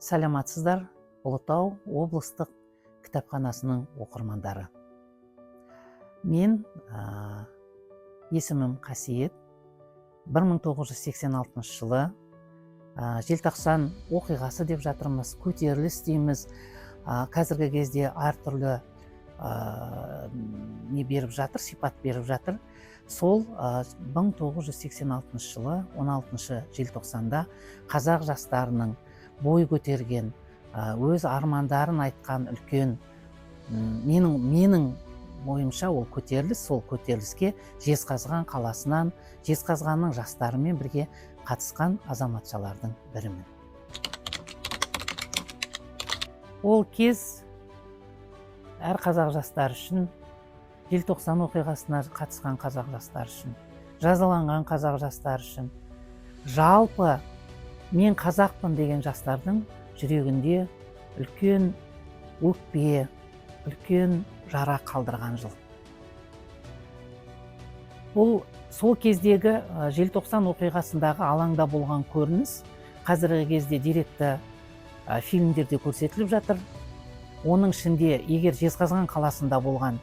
Саламатсыздар, Ұлытау облыстық кітапханасының оқырмандары. Мен есімім Қасиет. 1986 жылы желтоқсан оқиғасы деп жатырмыз, көтеріліс дейміз. Қазіргі кезде әртүрлі не беріп жатыр, сипат беріп жатыр. Сол 1986 жылы 16 желтоқсанда қазақ жастарының бой көтерген, өз армандарын айтқан үлкен, менің ойымша, ол көтеріліс, сол көтеріліске Жезқазған қаласынан, Жезқазғанның жастарымен бірге қатысқан азаматшалардың бірімін. Ол кез әр қазақ жастары үшін, желтоқсан оқиғасына қатысқан қазақ жастары үшін, жазаланған қазақ жастары үшін, жалпы мен қазақпын деген жастардың жүрегінде үлкен өкпе, үлкен жара қалдырған жыл. Бұл сол кездегі желтоқсан оқиғасындағы алаңда болған көрініс қазіргі кезде деректі фильмдерде көрсетіліп жатыр. Оның ішінде егер Жезқазған қаласында болған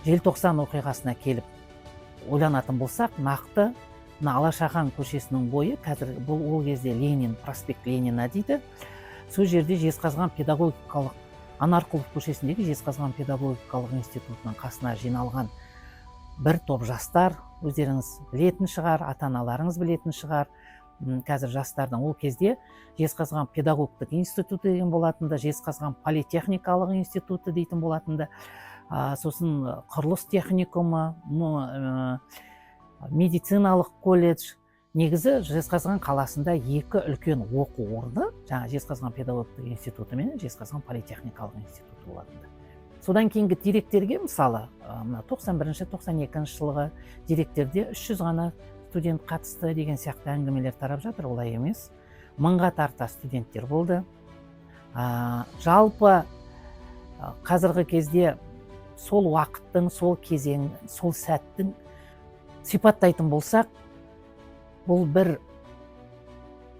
желтоқсан оқиғасына келіп ойланатын болсақ, нақты мына Алашахан көшесінің бойы, қазір бұл ол кезде Ленин, проспект Ленина дейді, сол жерде Жезқазған педагогикалық, Анарқұлов көшесіндегі Жезқазған педагогикалық институтының қасына жиналған бір топ жастар, өздеріңіз білетін шығар, ата-аналарыңыз білетін шығар. Қазір жастардың ол кезде Жезқазған педагогтық институты деген болатын да, Жезқазған политехникалық институты дейтін болатын да, сосын құрылыс техникумы, медициналық колледж. Негізі Жезқазған қаласында екі үлкен оқу орны, жаңа Жезқазған педагогтық институты мен Жезқазған политехникалық институты болатын. Содан кейінгі деректерге, мысалы, мына 91-ші, 92-ші жылғы деректерде 300 ғана студент қатысты деген сияқты әңгімелер тарап жатыр. Олай емес, 1000-ға тарта студенттер болды. Жалпы қазіргі кезде сол уақыттың, сол кезең, сол сәттің сипаттайтын болсақ, бұл бір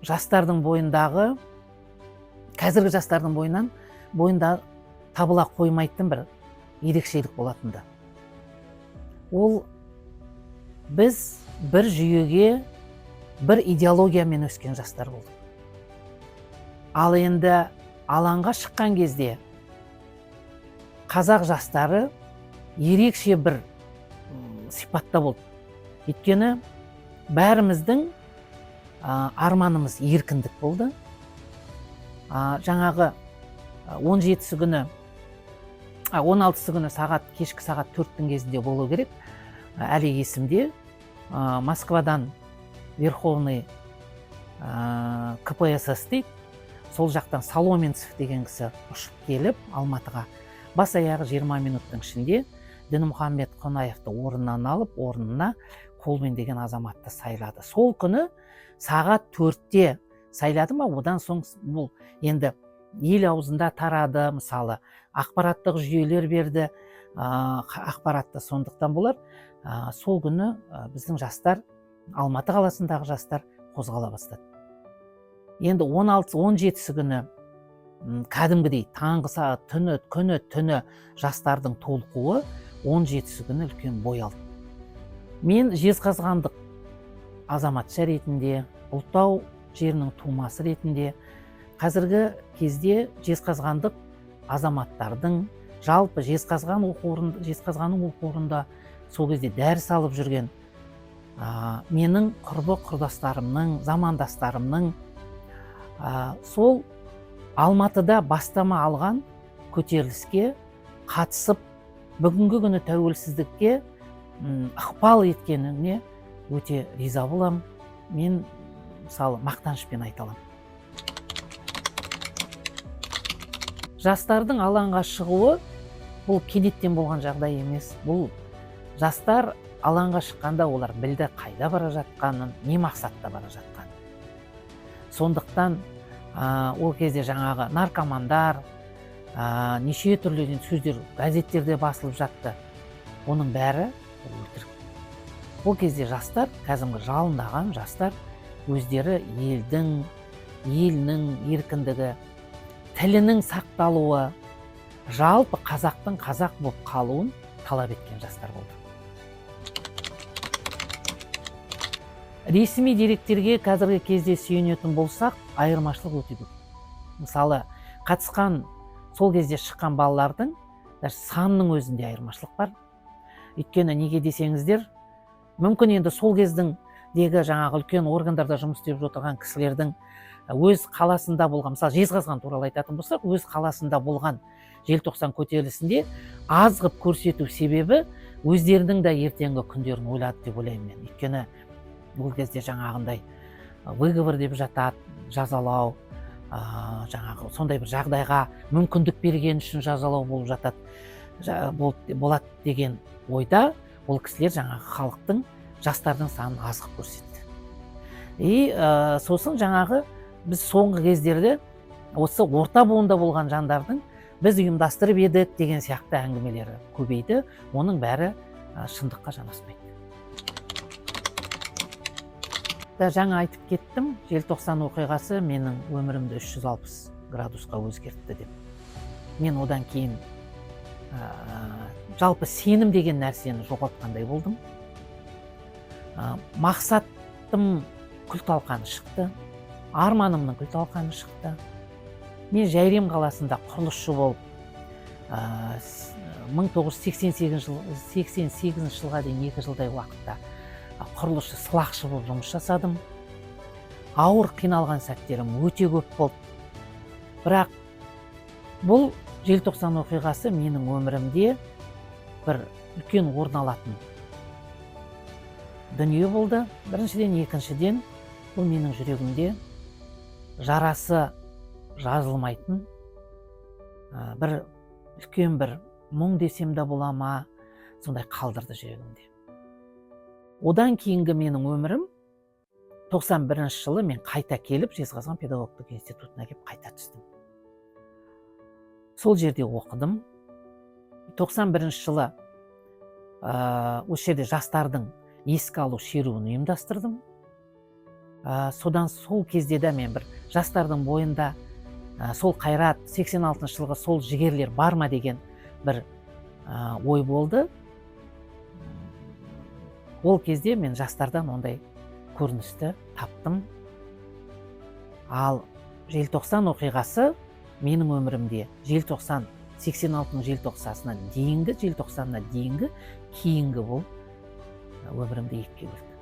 жастардың бойындағы, қазіргі жастардың бойында табыла қоймайтын бір ерекшелік болатын-ды. Ол біз бір жүйеге, бір идеологиямен өскен жастар болдық. Ал енді алаңға шыққан кезде қазақ жастары ерекше бір сипатта болды. Өйткені бәріміздің арманымыз еркіндік болды. Жаңағы 17-сі күні, 16-сы күні сағат, кешкі сағат 4-тің кезінде болу керек, әлі есімде, Москвадан Верховный КПСС дейді, сол жақтан Соломенцев деген кісі ұшып келіп Алматыға, бас аяғы 20 минуттың ішінде Дінмұхаммед Қонаевты орнынан алып, орнына Колбин деген азаматты сайлады. Сол күні сағат 4-те сайлады ма, одан соң бұл енді ел аузында тарады, мысалы, ақпараттық жүйелер берді ақпаратты. Сондықтан болар, сол күні біздің жастар, Алматы қаласындағы жастар қозғала бастады. Енді 16, 17-сі күні кәдімгідей таңғы сағат, түні, күні, түні жастардың толқуы 17-сі күні үлкен бой алды. Мен жезқазғандық азаматша ретінде, Ұлытау жерінің тумасы ретінде, қазіргі кезде жезқазғандық азаматтардың, жалпы Жезқазған оқу орнында, Жезқазғанның оқу орнында сол кезде дәріс алып жүрген менің құрбы құрдастарымның, замандастарымның сол Алматыда бастама алған көтеріліске қатысып, бүгінгі күні тәуелсіздікке ықпал еткеніне өте риза боламын. Мен мысалы мақтанышпен айта аламын. Жастардың алаңға шығуы бұл кенеттен болған жағдай емес. Бұл жастар алаңға шыққанда олар білді қайда бара жатқанын, не мақсатта бара жатқанын. Сондықтан ол кезде жаңағы наркомандар, неше түрлі сөздер газеттерде басылып жатты. Оның бәрі өтірік. Ол кезде жастар, кәдімгі жалындаған жастар өздері елдің, елінің еркіндігі, тілінің сақталуы, жалпы қазақтың қазақ болып қалуын талап еткен жастар болды. Ресми деректерге қазіргі кезде сүйенетін болсақ, айырмашылық өте көп. Мысалы, қатысқан сол кезде шыққан балалардың даже санының өзінде айырмашылық бар. Өйткені неге десеңіздер, мүмкін енді сол кездің дегі жаңағы үлкен органдарда жұмыс істеп отырған кісілердің өз қаласында болған, мысалы Жезқазған туралы айтатын болсақ, өз қаласында болған желтоқсан көтерілісінде аз қып көрсету себебі өздерінің де ертеңгі күндерін ойлады деп ойлаймын мен. Өйткені ол кезде жаңағындай выговор деп жатады, жазалау, жаңағы сондай бір жағдайға мүмкіндік берген үшін жазалау болып жатады, болады деген ойда ол кісілер жаңағы халықтың, жастардың санын аз қып көрсетті. И сосын жаңағы біз соңғы кездерде осы орта буында болған жандардың біз ұйымдастырып едік деген сияқты әңгімелері көбейді. Оның бәрі шындыққа жанаспайды. Жаңа айтып кеттім, желтоқсан оқиғасы менің өмірімді 360 градусқа өзгертті деп. Мен одан кейін жалпы сенім деген нәрсені жоғалтқандай болдым. Мақсатым күл-талқаны шықты, арманымның күл-талқаны шықты. Мен Жәйрем қаласында құрылысшы болып 1988 жылға дейін 2 жылдай уақытта құрылысшы, сылақшы болып жұмыс жасадым. Ауыр қиналған сәттерім өте көп болды. Бірақ бұл желтоқсан оқиғасы менің өмірімде бір үлкен орын алатын дүние болды. Біріншіден, екіншіден, бұл менің жүрегімде жарасы жазылмайтын бір үлкен бір мұң десем де бола ма, сондай қалдырды жүрегімде. Одан кейінгі менің өмірім 91 жылы мен қайта келіп Жезқазған педагогтық институтына келіп қайта түстім. Сол жерде оқыдым. 91 жылы осы жерде жастардың еске алу шеруін ұйымдастырдым. Содан сол кезде де мен бір жастардың бойында сол қайрат, 86 жылғы сол жігерлер бар ма деген бір ой болды. Ол кезде мен жастардан ондай көріністі таптым. Ал желтоқсан оқиғасы менің өмірімде желтоқсан 86-ның желтоқсасына дейінгі, желтоқсанына дейінгі, кейінгі бұл өмірімді екіге бөлді.